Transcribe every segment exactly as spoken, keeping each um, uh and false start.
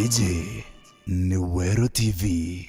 Iji ni Weru T V.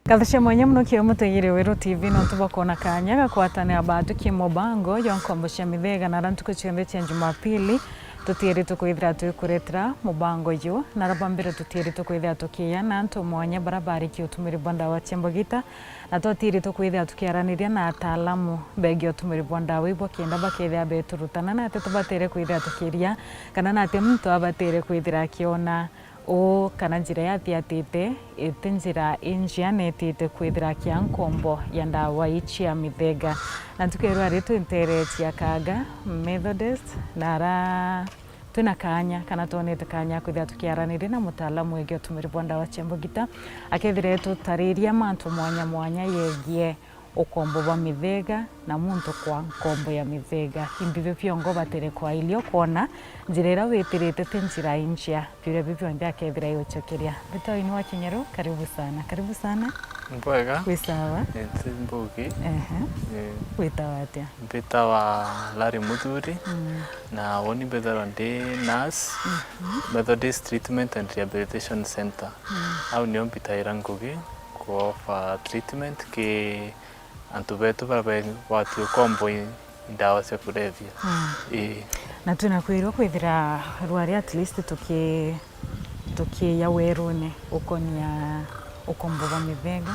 Ngatho cia mwanya mono kiri mutegeri Weru T V nontu bwa kwona kanya ga kwatanira baatwi ki mubango jwa nkombo cia mithega, na ara ntuku cionthe cia Jumapili tutiiritwe kwithira twikuretera mubango ju, na ara bwa mbere tutiiritwe kwithira tukiia na antu mwanya bara barikia utumiri bwa ndawa cia mbugita, na twatiiritwe kwithira tukiaraniria na ataalamu begie utumiri bwa ndawa ibwa kenda bakethira beturutana na atia tubatire kwithira tukiria, kana na atia muntu abatire kwithira akiona uu kana njira yathiatite iti njira injia na itite kwithira kia nkombo ya ndawa ii cia mithega. Na ntuku ya rwari twintere cia Kaga Methodist, na ara twina kanya kana twonete kanya kwithira tukiaraniria na mutaalamu wegii utumiri bwa ndawa cia mbugita, akethira etutariria mantu mwanya mwanya yegie ukombo bwa mithega na muntu kwa nkombo ya mithega. Imbi bi biongo batire kwailia ukoona njira iria witirite ti njira injia. Biuria bi bionthe akethira iucokeria. Mbita ini wa Kinyeru, karibu sana. Karibu sana. Mbwega. Wi sawa? Nti mbugi. Ehe. Eh. Witawa atia? Mbitawa Larry Muthuri. Mm. Na uni mbithirwa ndi nurse, mhm, Methodist Treatment and Rehabilitation Center. Mm. Au nio mbitaira ngugi ku offer treatment ki antu betu baria begwati ukombo i ndawa cia kulevya. Mm. Ii. Na twina kwirwa kwithira rwari at least tuki-, tukiia werune ukonia ukombo bwa mithega.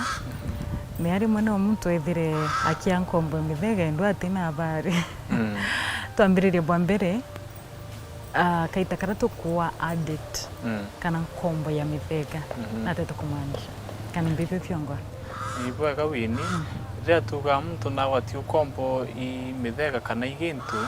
Mea rimwe no muntu ethire akia nkombo ya mithega, endu atina habari. Mm. Twambiririe bwa mbere, ah, kaita karia tukua addict, mm, kana nkombo ya mithega, mhm, nate tukumaanisha? Kana mbibi biongo? Ni bwega wini. Mm. Riria tuugaa muntu nagwati ukombo i mithega kana i gintu,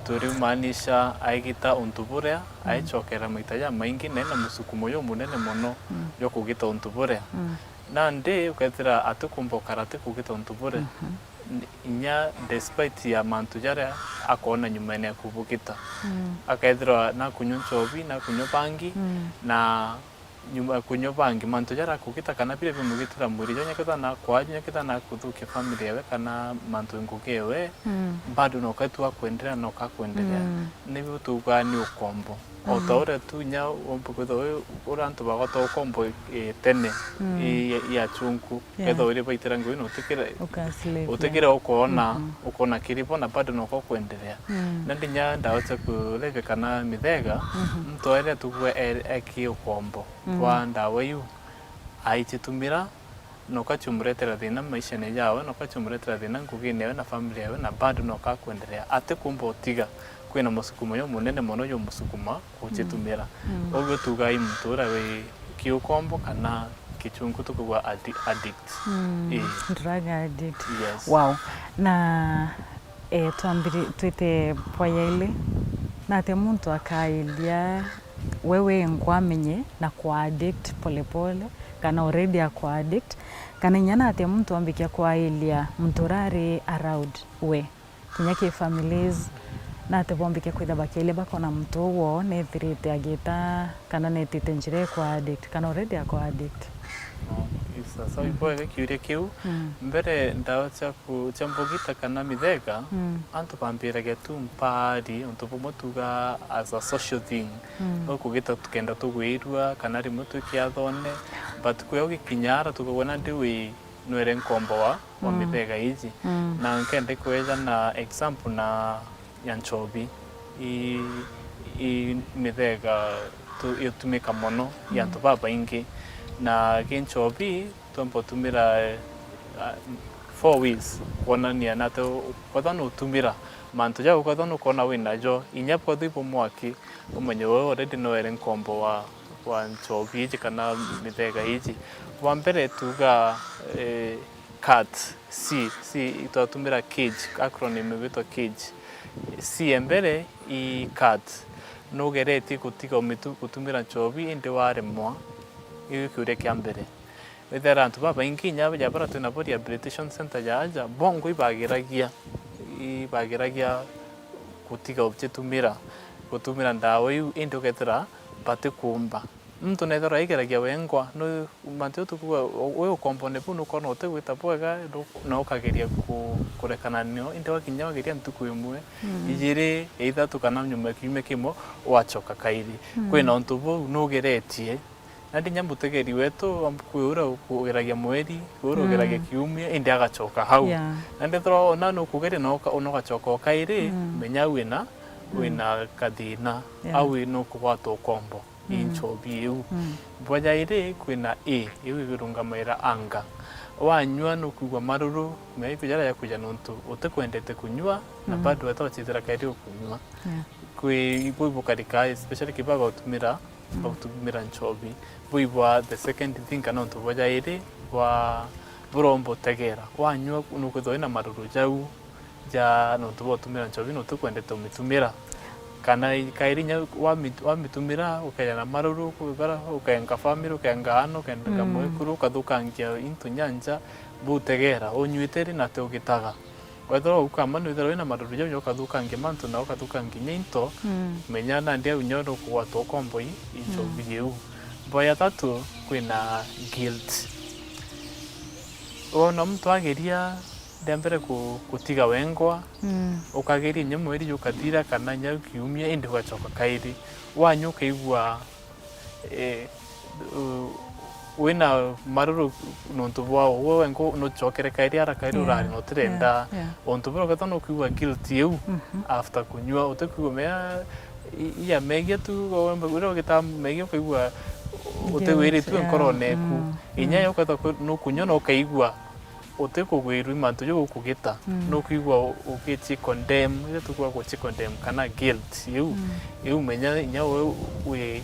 turimaanisha aigita untu buria, mm, aicokera maita jamaingi na ena musukumo jumunene mono, mm, jwa kugita untu buria. Mm. Nandi ukethira atikumba ukara atikugita untu buria. Mhm. N-, inya despite ya mantu jaria akoona nyumene ya kubugita. Mm. Akethirwa nakunywa nchobi, nakunywa bangi, mm, na nyuma ya kunywa bangi, mantu jaria akugita kana biria bimugitira mwiri, jonya kethira na kwaju, jonya kethira na kuthukia family yawe kana mantu ngugi ewe, mm, bado no kaitu akwenderea, no kakwenderea. Mm. Nibio tuugaa ni ukombo. O ta, mm, uria tu inya womba kwithirwa wi, uria antu bagwata ukombo, eh, tene, mm, i, i achunku. Yeah. Kethirwa uri baitira ngugi na utikire, uka slave, utikire, yeah, ukoona, mhm, ukoona kiri bo na bado noko kwenderea. Mm. Na ndinya ndawa cia kulevya kana mithega, mhm, muntu aria tugwe e-, eki ukombo, mm, bwa ndawa iu, aichitumira, noka chiumuretera thina maishene jawe, noka chiumuretera thina ngugine yawe na family yawe, na bado noka kwenderea. Atikumba utiga, kwina musukumo jumunene mono jumusukuma kuchitumira. Mm. Mm. Uguo tuugaa i muntu uria wi kiukombo kana kichunku tukugwa addi-, addict. Mm. Ii. Drug addict. Yes. Wow. Na, eh, twambiri-, twite bwa yaili, natia muntu akailia we wengwa amenye na kwa addict polepole, kana already akwa addict, kana inya natia muntu ambikia kwailia muntu uria ari around we? Kinya ki families, nate bombike kwitha bakiilia bakona muntu uu woo nethirite agita kana netite njira ikwa addict kana already akwa addict. No, isa, so, mm, ibwega kiuria kiu. Mm. Mbere ndawa cia ku-, cia mbugita kana mithega, mm, antu bambiragia tu mpari, untu bumwe tuga as a social thing. Mm. No kugita tukenda tugwirua kana rimwe twi kiathone, but kwio gikinya ara tukagwa nandi wi nwere nkombo wa, wa, mm, mithega iji. Mm. Na nkenda kweja na example na ya nchobi. I, i mithega tu, itumika mono i, mm, antu babaingi. Na ki nchobi, twomba utumira, eh, ah, four ways kwonania nate u-, kwethwa nutumira mantu jau, kwethwa nukona winajo, inya kwethwa ibo mwaki, umenye we already nwere nkombo wa, wa nchobi iji kana mithega iji. Bwa mbere tuga, eh, cat, C, C, twatumira cage, acronym igwitwa cage. C ya mbere i cat. Nugeretie gutiga umitu-, gutumira nchobi, indi waremwa? Iu kiuria kia mbere. Withira antu babaingi inya ja baria twinabo rehabilitation center ja aja, bongo ibagiragia, ibagiragia gutiga uchitumira, gutumira ndawa iu, indi ukethira batikumba. Muntu neethirwa aigeragia wengwa, no mantu jau tukuuga, wi ukombone buu nukwona utigwita bwega, nu-, na ukageria ku-, kurekana nio, indi wakinya wageria ntuku imwe, ijiri, ya ithatu kana nyuma ya kiumia kimwe, wachoka kairi. Kwina untu buu nugeretie. Nandi inya mutegeri wetu, kwi uria ugeragia mweri, kwi uria ugeragia kiumia, indi agachoka hau. Yeah. Nandi ethirwa ona nukugeria na uka-, na ugachoka o kairi, menya wina, wina kathina, au nukugwata ukombo. Ii nchobi iu. Bwa jairi kwina A, iu igirungamaira anger. Wanyua nukwigua maruru, maiku jaria jakwija nontu utikwendete kunyua, na bado weta wachithira kairi ukunyua. Yeah. Kwi ibo ibukarika, especially kibaga utumira, utumira nchobi. Buibwa the second thing kana untu bwa jairi bwa buromba utegera. Wanyua nukwithwa wina maruru jau, ja nontu bwa utumira nchobi na utikwendete umitumira. Kana i-, kairi inya wami-, wamitumira, ukeja na maruru, kwibara, ukenga family, ukenga ana, ukenga mwekuru, ukathukangia into nyanja, butegera, unyuite ri na ti ugitaga. Wethirwa ukama nwithirwa wina maruru jau, ukathukangia mantu na ukathukangia inya into, menya nandi au inya nukugwatwa ukombo i, i nchobi iu. Mbo ya thatu, kwina guilt. Wona muntu ageria ria mbere ku-, kutiga wengwa, ukageria inya mweri jukathira kana inya kiumia, indi ugachoka kairi. Wanyua ukaigua, eh, u-, wina maruru nontu bwa ugwe wengwa nuchokere kairi ara kairi urari na utirenda. Yeah, yeah. Untu buria ukethwa nukwigua guilt iu after kunyua, utikwigua mea, i-, iya megia tu, wemba, uria ugitaa megia ukaigua utiwiritue nkorone eku. Inya yo ukethwa kwi-, nukunyua na ukaigua utikugwirua i mantu jau ukugita, nukwigua u-, ugichi condemn, iria tukuga guchi condemn kana guilt iu, iu menya inya we wi,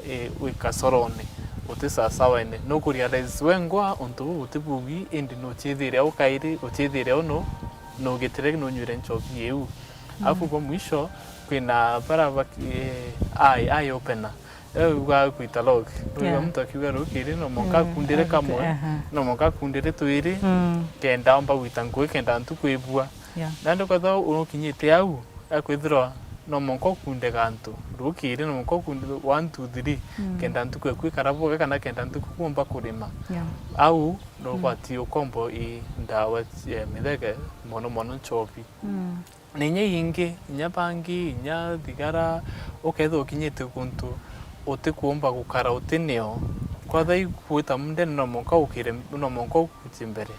i-, wi kasorone, uti sawasawa ene. Nukurealize wengwa untu buu buti bugi, indi nuchithire au kairi, uchithire au nu-, nugitire nunyuire nchobi iu. Alafu bwa mwisho, kwina bara baki-, eh, eye, eye opener. Riu ugaga kwita lock. Riu muntu akiuga rukiri, no mwanka akundire kamwe, no mwanka akundire twiri, kenda omba gwita ngugi, kenda ntuku ibua. Yeah. Nandi kwethirwa ukinyite au, akwithirwa no mwanka ukunde gantu. Rukiri, no mwanka ukunde one, two, three, kenda ntuku eku ikara bwega, kana kenda ntuku kumba kurima. Yeah. Au, no gwati ukombo i ndawa cia mithege, mono mono nchobi. Na inya ingi, inya bangi, inya thigara, ukethirwa ukinyite guntu utikumba gukara uti nio. Kwethirwa igwita mundene, no mwanka ukire, no mwanka ukuchie mbere.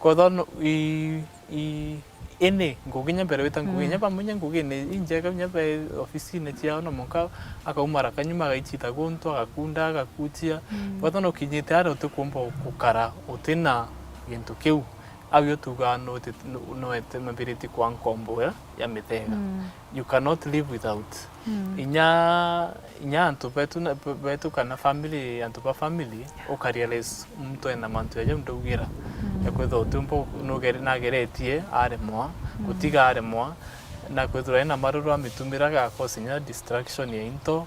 Kwethirwa no, i, i, ini ngugi inya mbere wita ngugi, inya bamwe inya ngugine injega, inya be ofisine ciao, no mwanka akauma araka nyuma agaichita guntu, agakunda, agakuchia. Kwethirwa no ukinyite aria utikumba gukara uti na gintu kiu. Au yo tugaa no te-, no, no ete mabiriti kwa nkombo ya, ya mithega. You cannot live without. Inya, inya antu betu na, be-, betu kana family, antu ba family, ukarealize muntu ena mantu ya jau ndaugira. Ya kwithirwa utiumba nugere-, nageretie aremwa, gutiga aremwa, na kwithirwa ena maruru amitumira ga cause inya distraction ya into,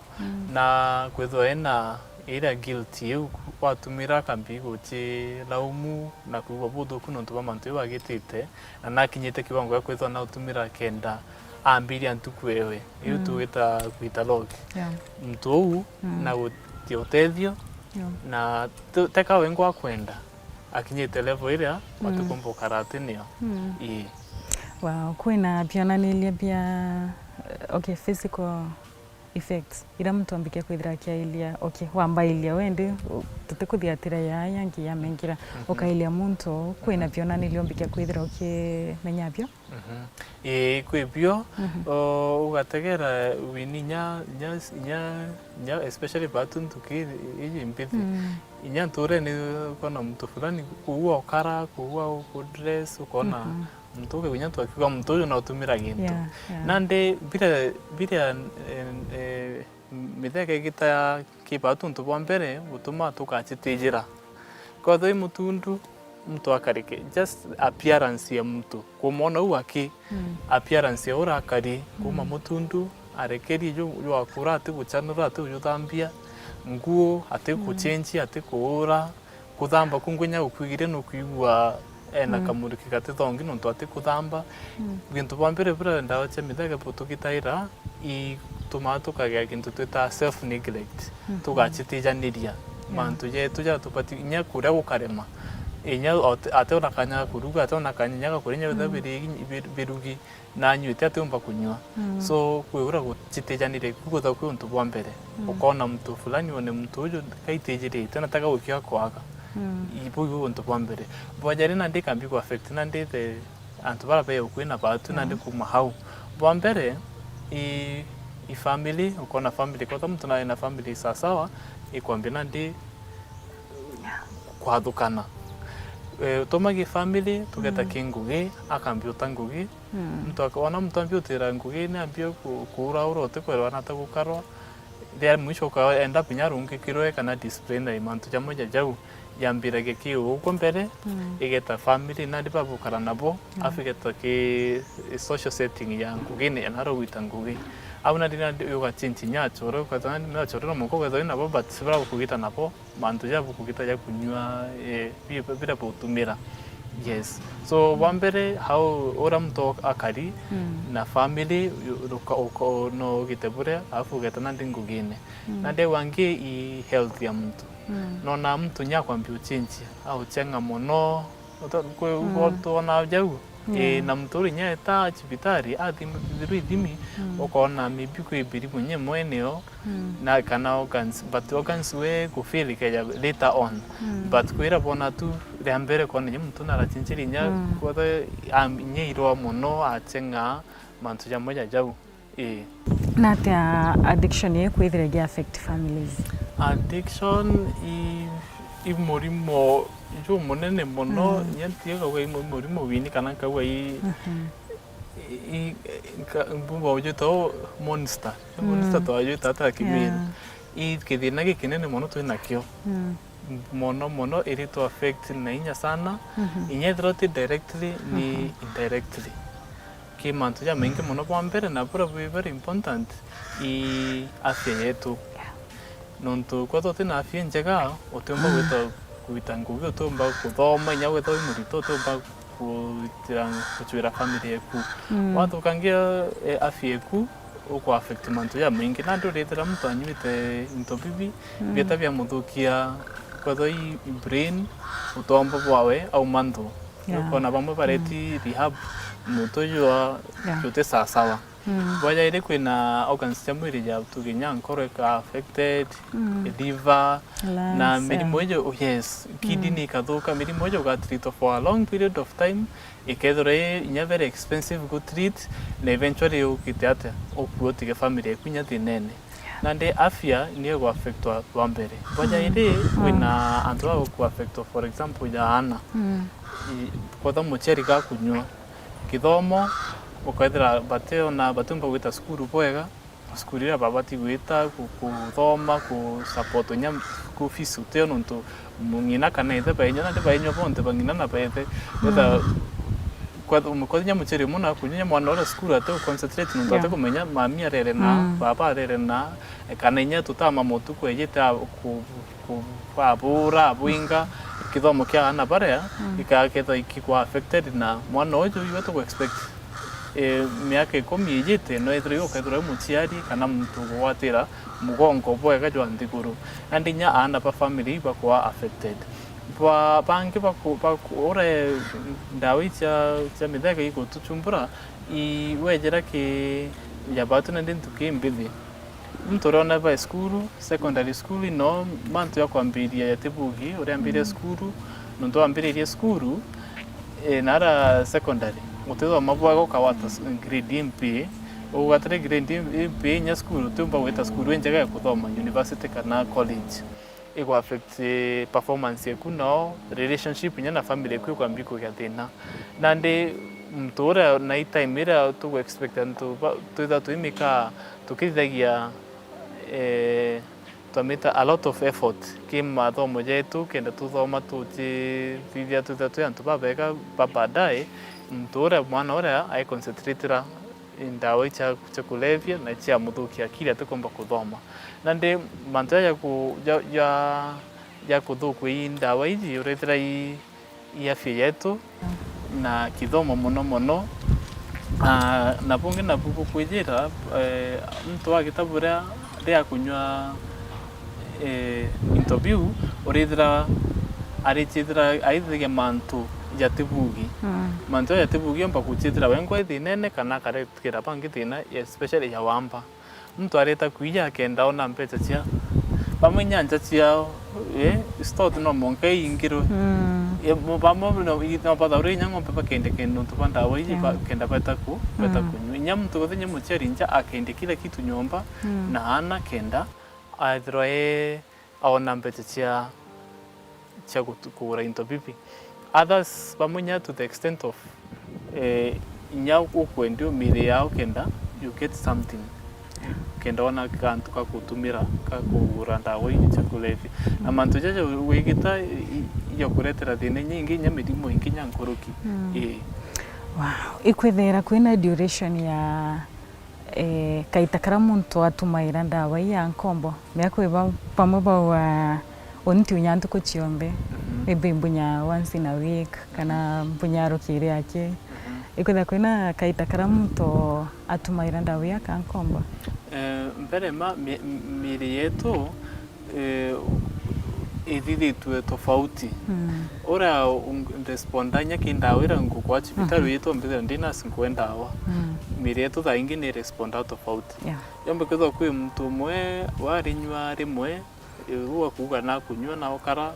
na kwithirwa ena iria guilt iu watumira akambi guchilaumu na kwigua buthuku nontu bwa mantu jau agitite, na nakinyite kiwango gia kwithirwa nautumira kenda ambiria ntuku ewe. Iu tugita kwita lock. Yeah. Muntu uu na gutia utethio, na tu-, teka wengwa akwenda, akinyite level iria atikumba ukara ati nio. Ii. Wow, kwina bionaniria bia, okay, physical effects iria muntu ambikia kwithira akiailia, okay, wambailia wendi, u-, tutikuthia atira ya yangi yamengira, ukailia muntu, kwina bionanirio mbikia kwithira ukimenya bio? Ii, kwi bio. O, ugategera wini inya, inya, inya, inya, especially batu ntuki iji mbithi. Inya ntureni ukona muntu fulani kuua ukara, kuua ukudress, ukona muntu uke kinya tu akiuga muntu uyu nautumira gintu. Yeah, yeah. Nandi bira, bira, eh, eh, mithega igita ya kiba tuntu bwa mbere gutuma tukachitijira. Kwethirwa i mutundu, muntu akarike, just appearance ya muntu, kumwona u aki, appearance ya uria akari, kuma mutundu, arekeri ju, ju akura, ati guchanura, ati gujuthambia, nguo, ati kuchenji, ati kuura, kuthamba kungu inya gukwigiria nukwigua ena kamuriki gatithongi nontu ati kuthamba. Gintu bwa mbere buria ndawa cia mithege butugitaira i tumaa tukagea kintu twita self neglect, tugacitijaniria mantu jetu jaria tubati, inya kuria gukarema, inya ate, ate ona kanya ga kuruga, ate ona kanya inya ga kuria, inya witha biri-, biri-, birugi, na anyuite atiumba kunyua. So, kwigura gucitijaniria, kuu kwithagwa kwi untu bwa mbere. Ukona muntu fulani, one muntu uju kaitijirite na taga gukiga kwaga. Ibu ibu untu bwa mbere. Bwa jari nandi ikambi ku affect nandi the antu baria be ukui na baatu nandi kuuma hau. Bwa mbere, i, i family, ukona family, kwethirwa muntu nari na family sawasawa, ikwambia nandi kwathukana. Eh, tumagie family, tugeta ki ngugi, akambia uta ngugi. Muntu aka-, ona muntu ambia utira ngugi, ni ambia ku-, kuuraura utikwerwa na ata gukarwa. Ria mwisho uka end up inya arungikirwe kana disciplinary, mantu jamwe ja jau. Yambiragia ki ugwe mbere, igeta family, nandi babukara nabo, afu igeta ki social setting ya ngugine, na arogwita ngugi. Au nandi, nandi ugachinchi inya achore, ukethirwa nandi ni achore no mwanka ukethirwa wi nabo, but bara bukugita nabo, mantu ja bukugita ja kunyua, eh, bi-, bira butumira. Yes. So, bwa mbere, hau uria muntu akari na family, uka-, uka-, no ugite buria, afu ugeta nandi ngugine. Nandi au angi i health ya muntu. Nona muntu nyakwambia uchenjia, aucheng'a mono. Uta-, kwi-, twona jau. Eh, na muntu uri nyeta cibitari, athimithirwe ithimi, ukona maybe kwi birimu nyemwe nio, na kana organs, but organs we ku feel ikeja later on. But kwira bona tu ria mbere kona nye muntu narachinchiri nya, kwothe, am-, nye irwa mono, acheng'a, mantu jamwe ja jau. Ii. Na atia addiction ikwithira igi affect families? Addiction i, i murimo jumunene mono, mm, inya ntiga kauga i mu-, murimo wini kana nkauga i, mhm, i, i, nka-, mbumba ujwita u monster. Monster, mm, twajwita ata Kimiru? Yeah. I kithina gikinene mono twinakio. Mm. Mono mono iri tu affect na inya sana. Mhm. Inya ethirwa ti directly, ni, mhm, indirectly. Ki mantu jamaingi mono. Bwa mbere na buria bwi very important, i afya yetu. Yeah. Nontu kwethirwa uti na afya injega, utiumba, mm, gwita, gwita ngugi, utiumba kuthoma, inya wethirwa wi murito, utiumba kuitira, gucwira family eku. Mm. Wathukangia, eh, afya eku, uku affect mantu jamaingi. Nandi urithira muntu anywite into bibi, mm, bieta biamuthukia, kwethirwa i brain, utombo bwawe, auma nthu. Yeah. Ukona bamwe bareti, mm, rehab, muntu uju a-, yeah, juti sawasawa. Mm. Bwajairi kwina organs cia mwiri ja tuge nya nkoro ika affected, mm, liver, na lungs, mirimo, yeah, ijo, oh yes, kidney, mm, ikathuka, mirimo ijo ugatreatwa for a long period of time, ikethirwa i inya very expensive gu treat, na eventually ukite atia? Ukue utige family eku inya thinene. Nandi afya niyo igu affectwa bwa mbere. Bwa jairi, mm, kwina antu ba ku affectwa, for example, ja aana. Mm. I, kwethirwa muciari gakunyua, kithomo, ukethira bationa, batiumba gwita cukuru bwega, cukuru iria babati gwita, ku-, kuthoma, ku support inya school fees utio, nontu ng'ina kana ithe bainyua, nandi bainyua bonthe, ba ng'ina na ba ithe. Wetha, mm, kwetha, kwetha inya muciari umwe nakunyua, inya mwana uria cukuru ati concentrate, nontu, yeah, ati kumenya mami arere na, mm, baba arere na, kana inya tutama mutuku ejite a-, ku-, ku-, abura, abwinga, kithomo kia aana baria, mm, gikakethwa ikikwa affected na mwana uju, iwe tuku expect, eh, miaka ikumi ijite, no ethirwa iwe ukethirwa wi muciari kana muntu ugwatira mugongo bwega jwa nthiguru. Nandi inya aana ba family ibakwa affected. Ba, bangi baku-, baku-, uria ndawa icia, cia mithega igutuchumbura, i wejera ki, ya batu nandi ntuki mbithi. Muntu uria ona ba cukuru, secondary school, no mantu ya kwambiria yatibugi, uria ambirie, mm, cukuru, nontu wambiririe cukuru, eh, nara secondary, utithoma bwega ukawata s-, grade impi, ugwatire grade im-, impi inya cukuru, utiumba gwita cukuru injega ya kuthoma, university kana college. Igu affect, eh, performance eku, no relationship inya na family eku ikwambia kugia thina. Nandi muntu uria na i time iria tugu expect antu ba, twithirwa twimika tukithagia, eh, twamita a lot of effort ki mathomo jetu, kenda tuthoma tucithithia twithirwa twi antu babega ba baadaye, muntu uria, mwana uria ai concentrate-ra ndawa icia, cia kulevya na cia muthukia akili atikumba kuthoma. Nandi mantu jaja ja ku-, ja, ja, ja kuthukua i ndawa iji, urethira i, i afya yetu na kithomo mono mono, Ah, na bungi nabu bukwijira, eh, muntu wa gitabu ria, ria kunywa, eh, into biu, urithira arichithira aithagia mantu jatibugi. Mm. Mantu jatibugi omba kuchithira wengwa ithinene kana akaretkira bangi thina, especially ya wamba. Muntu areta kuija akenda ona mbecha cia bamwe inya nja ciao, eh, stock no monka iingirwe. Mm. Eh, mo-, bamwe no, i-, no bathaure inya ng'ombe bakende kende nontu bwa ndawa iji ba-, Yeah. kenda beta ku-, beta Mm. kunywa. Inya muntu wothe inya muciari nja akende kila kitu nyomba Mm. na ana kenda aethirwa e aona mbecha cia, cia gutu-, kugura into bibi. Others bamwe inya to the extent of, eh, inya ukwendia miri yao kenda you get something. Kenda ona kantu ka gutumira, ka kugura ndawa ii cia kulevya. Na mantu jaja wigita i-, i-, ijakuretera thina inya ingi, inya mirimo ingi inya nkuruki. Mm. Ii. Wow. Ikwithira kwina duration ya eh, kaita karia muntu atumaira ndawa ii ya nkombo, miaka iba bamwe bauga, "Uni ntiunya ntuku cionthe, Mhm. maybe mbunya once in a week, kana mbunya rukiri aki." Mhm. Ikwithira kwina kaita karia muntu atumaira ndawa ii ya kankombo? Eh, mbere ma, mi-, miiri yetu, eh, ithithitue tofauti. Mm. Uria ung-, responda inya ki ndawa iria ngukwa cibitari Mm-hmm. witwa mbithira ndi nurse nkwe ndawa. Mm. Miiri yetu thaa ingi ni responda tofauti. Yeah. Yombe kwithirwa kwi muntu umwe warinyua rimwe, eh, u akuuga na kunyua na ukara,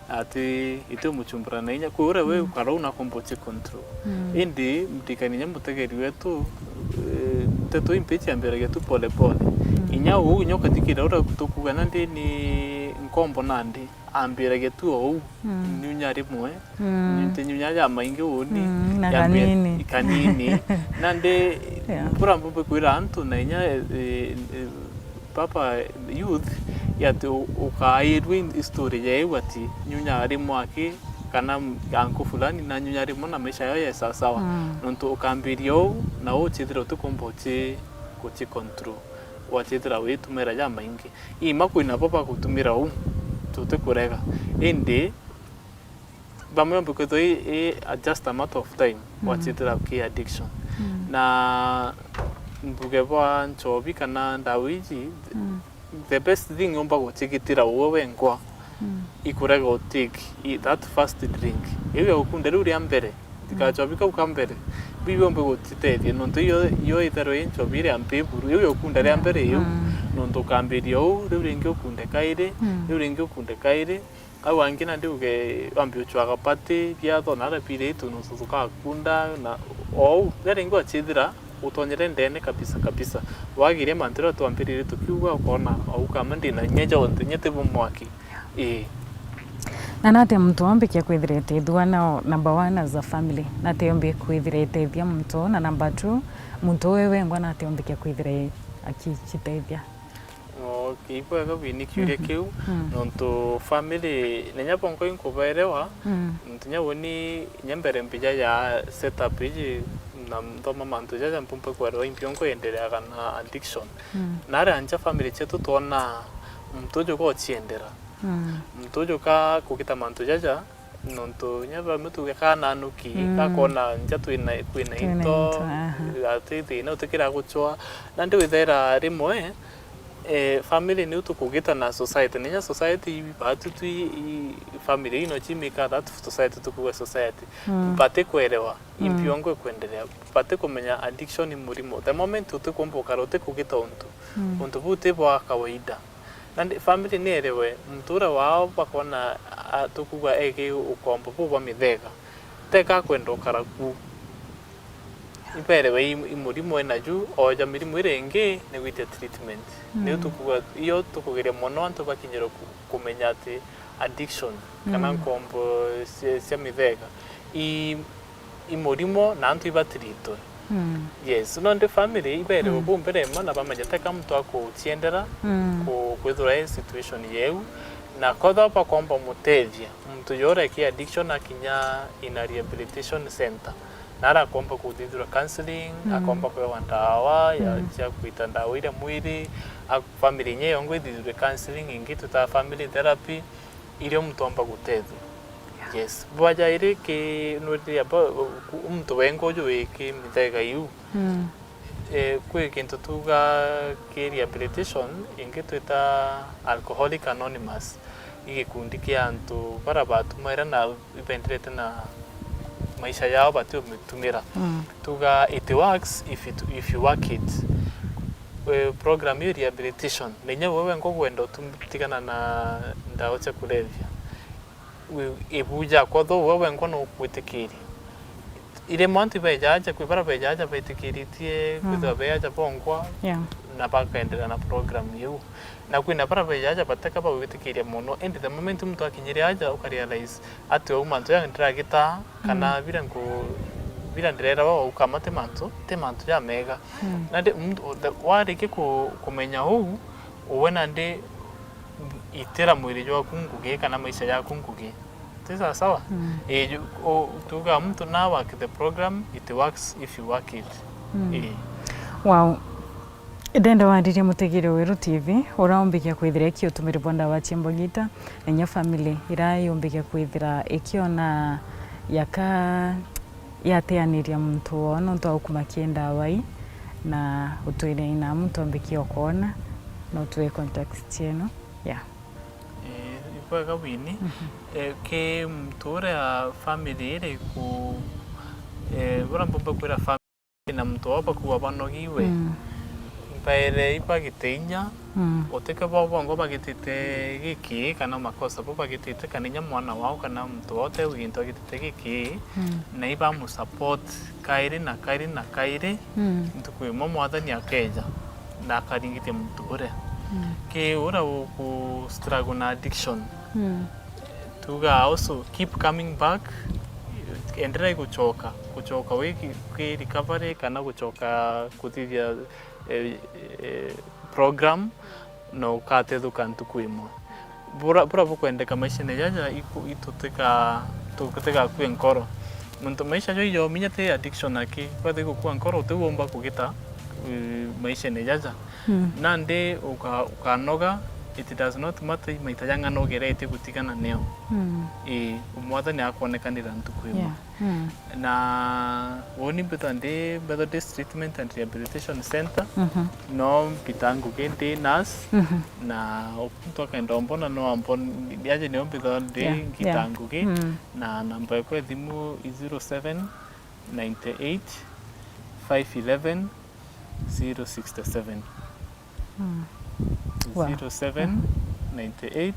ati iti umuchumbura na inya. Kwi uria we Mm. ukara u na komboche control. Mm. Indi ndirikania inya mutegeri wetu, eh, nteto impi ciambiragia tu pole pole. Mm. Inya uu, inya ukathikira uria tukuuga nandi ni nkombo nandi, ambiragia tu ou, Mm. nyunya rimwe, Mm. nti nyunya ja maingi uuni, Mm, na yambia-, kanini. Kanini. Nandi, Yeah. bura mbumbe kwira antu na inya, eh, eh, eh, Papa youth, yati u-, ukairwe in-, story ya iu ati nyunya ari mwaki kana m-, anko fulani na nyunya rimwe na maisha yao ye sawasawa. Mm. Nontu ukambiria uu, na uchithira utikumba uchi-, guchi control. Wachithira witumira jamaingi. Ima kwina bo bagutumira uu, tutikurega. Indi, bamwe ombe kwithirwa i, i a just a matter of time, Mm. wachithira ki addiction. Mm. Na mbuge bwa nchobi kana ndawa iji, Mm. the best thing yumba guchigitira uwe wengwa, Mm. ikurega utake i, that first drink. Iu ya ukunda riu ria mbere, Mm. ndikachobi kau ka mbere. Biu yumbe gutitethia, nontu iyo, iyo itherwe i nchobi iria mbi buru. Iu ya ukunda ria Yeah. mbere iu, Mm. nontu ukambiria uu, riu ringi ukunde kairi, Mm. riu ringi ukunde kairi, Au angi nandi uge wambe uchwaga pati, biatho na ara biri itu nusu tukakunda, na ou, riria ringi wachithira utonyere ndene kabisa kabisa. Wagiria mantu riria twambiririe tukiuga, ukona, au kama ndina inya jonthe, inya ti bu mwaki. Ii. Na nate muntu ombikia kwithira etethua nao, number one as a family, nate ombi kwithira etethia muntu, na number two, muntu we wengwa nate ombikia kwithira akijitethia? Okay, ibwega bwini kiuria Mhm. kiu, Mm. nontu family, na inya bonko inkubaerewa, Mm. nontu inya uni, inya mbere mbija ya setup iji, na nthoma mantu jaja mpumpe kwerewa imbi onko iendeleaga na addiction. Mm. Na aria nja family cietu twona muntu uju gochiendera. Mm. Muntu uju ka kugita mantu jaja, nontu inya bamwe tuge kananuki, Mm. gakona nja twina, kwina Twina into, into, aha. ati thina utikira guchwa. Nandi withaira rimwe, eh, family niu tukugita na society. Na inya society, batu twi, i, family ino chimika that society tukuga society. Mm. Bati kwerewa, Mm. impi ongo ikwendelea. Bati kumenya addiction ni murimo. The moment utikumba ukara utikugita untu, Mm. untu buu ti bwa kawaida. Nandi family ni erewe, muntu uria wao bakona, a, tukuga egi ukombo buu bwa mithega, teka akwenda ukara ku. Iberewe i, i murimo enaju, oja mirimu iria ingi ni gwitia treatment. Mm. Niu tukuga, iyo tukugeria mono antu bakinyirwe ku, kumenya ati addiction, kana Mm. nkombo cia, cia mithega, i i murimo na antu ibatiritwe. Mm. Yes, no ndi family iberewe Mm. bumbe rema na bamenya teka muntu akuchiendera Mm. ku-, kwithirwa e situation yeu, na kotha bakomba mutethia muntu yore ki addiction akinya in a rehabilitation center, na arakomba kuthithirwa counseling, Mm. akomba kwewa ndawa ya, Mm. cia kwita ndawa iria mwiri, a-, family inya yongo ithithirwe counseling ingi twita family therapy, iria muntu omba gutethua. Yeah. Yes. Bwa jairi ki nuriria ba, ku-, muntu wenga uju wi ki mithega iu. Mm. Eh, kwi kintu tuga ki rehabilitation, ingi twita Alcoholic Anonymous. I gikundi kia antu bara batumaira na ibenderete na maisha yao batiumitumira. Mm. Tuga it works if it, if you work it. Eh, program iyo rehabilitation. Na inya we wenga ugwenda utum-, tigana na ndawa cia kulevya. Wi-, ibu jakwa, though we wengwa no gwitikiria. Iremwa antu ibeja aja, kwi bara beja aja betikiritie, mm, kwithirwa be aja bongwa, yeah, na bakaendelea na program iu. Na kwina bara beja aja bateka bagwitikiria mono, indi the moment muntu akinyire aja, ukarealize ati au mantu ya ndiragita, kana, mm, bira nku-, bira ndirera wa ukama ti mantu, ti mantu ja mega. Mm. Nandi muntu, the, warikia ku-, kumenya uu, uwe nandi itira mwiri jwaku ngugi kana maisha yaku ngugi. Ti sawa sawa? Mm. Ii, ju-, u-, tuga muntu na work the program, it works if you work it. Mm. Ii. Wow. Ndenda waririe mutegeri Weru T V, uria umbikia kwithira ikiutumiri bwa ndawa cia mbogita, na inya family ira yumbikia kwithira ikiona yaka yateaniria muntu woo nontu wa gukuma ki ndawa ii, na utwire ina muntu ombikia ukoona, no tuwe context cienu. Yeah. Eh, ibwega Winnie. Mhm. Eh, ki muntu uria family iri ku, eh, uria mbumba kwira family na muntu wao bakuwa banogiwe. Mm. Mbaire ibagite inya, mm, utike bo bongwa bagitite giki kana makosa bo bagitite kana inya mwana wao kana muntu wao te gintu agitite giki, mm, na ibamusupport kairi na kairi na kairi, mm, ntuku imwe Mwathani akeja na akaringithia muntu uria. Mm. Ki uria uku struggle na addiction. Mm. Tuga also keep coming back, endelea gucoka, gucoka wi ki, ki recovery kana gucoka kuthithia, eh, eh, program, na ukatethuka ntuku imwe. Bura, bura bukwendeka maishene jaja iku-, itutika, tutigakue nkoro. Nontu maisha jo ijo minya ti addiction aki, kwathi gukua nkoro uti womba kugita, eh, maishene jaja. Mm. Nandi uka-, ukanoga, it does not matter maita jang'ana ugeretie gutigana neo. Mm. Ii, Mwathani akwonekanira ntuku imwe. Yeah. Mm. Na uni mbitha ndi Methodist Treatment and Rehabilitation Center, mhm, no mbita ngugi ndi nurse, mhm, na muntu akenda umbona no ambon-, aje nio mbitha ndi, yeah, ngita, yeah, ngugi, mm, na namba yakwa ya thimu i zero seven nine eight five eleven zero six seven. Mm. Wow. Zero seven nine eight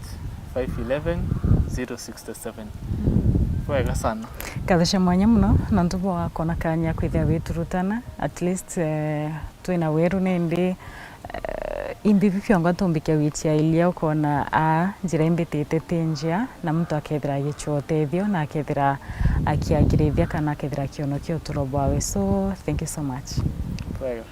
five eleven zero six seven. Mm. Wega sana. Nkatho cia mwanya muno nontu bwa kwona kanya kwithia witurutana, at least, eh, twina weru nindi, eh, imbibi biongo tumbikia wichiailia ukona a njira imbitite ti njia, na muntu akethira agichwa utethio na akethira akiagirithia kana akethira akionokia uturo bwawe. So, thank you so much. Wega.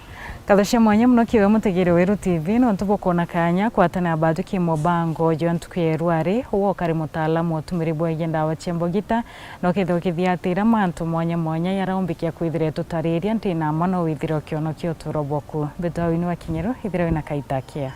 Nkatho cia mwanya muno kiwe mutegeri Weru T V nontu bwa kwona kanya kwatana batu ki mubango jwa ntuku ya rwari, uwe ukari mutaalamu wa utumiri bwegie ndawa cia mbogita, na ukethira ukithiatira mantu mwanya mwanya yara umbikia kwithira itutariria nti na mma no withire ukionokia uturo bwaku. Mbitwa Winnie wa Kinyeru, ithira wina kaita kia.